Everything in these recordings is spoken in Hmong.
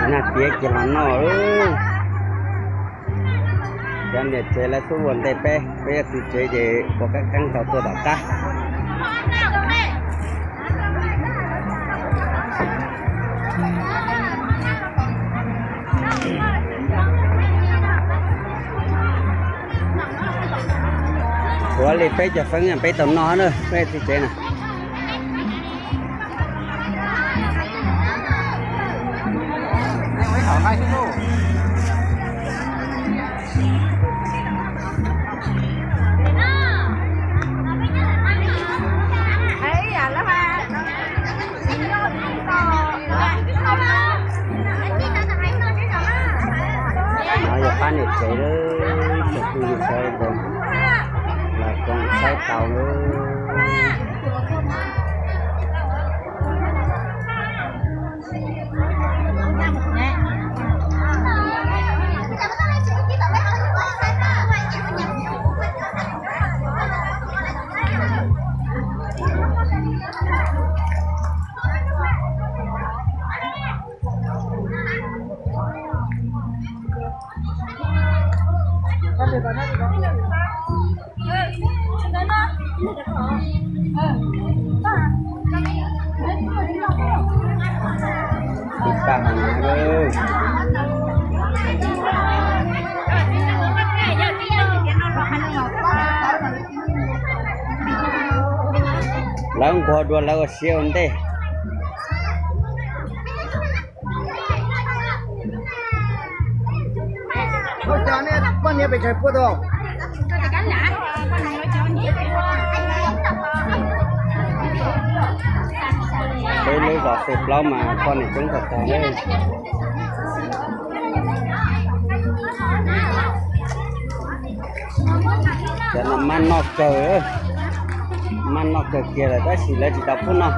Nag tiav kiag los noj lawm. Cov niam tsev lawv xub ua ntej peb, peb yog txiv tsev ces ua qeeb qeeb tau tuaj tom qab. Ua li peb cov feeb peb tau noj na peb txiv tsev na. No yog pab niam tsev lawm, tsoom phooj ywg sawv daws los koom saib tau lawm. Ib pab hauv na. Lawv nquag dua lawv ua siab ua ntej. Poj niam pes tsawg puag tau? Peb lub zos xees plaub mas poj niam coob tag tag li. Cov no maj noj kawg, maj noj kawg kiag lawm tab sis lawv tsis tau pub noj.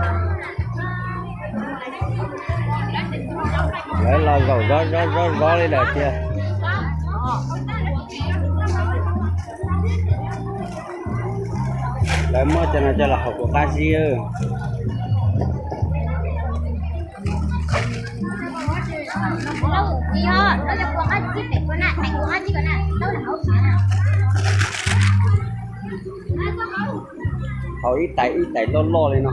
Lawv los zaum zov zov zov zov li lawm tiag. Lawv muab cov no coj los haus kuv qab zib. Haus ib tais ib tais loj loj li no.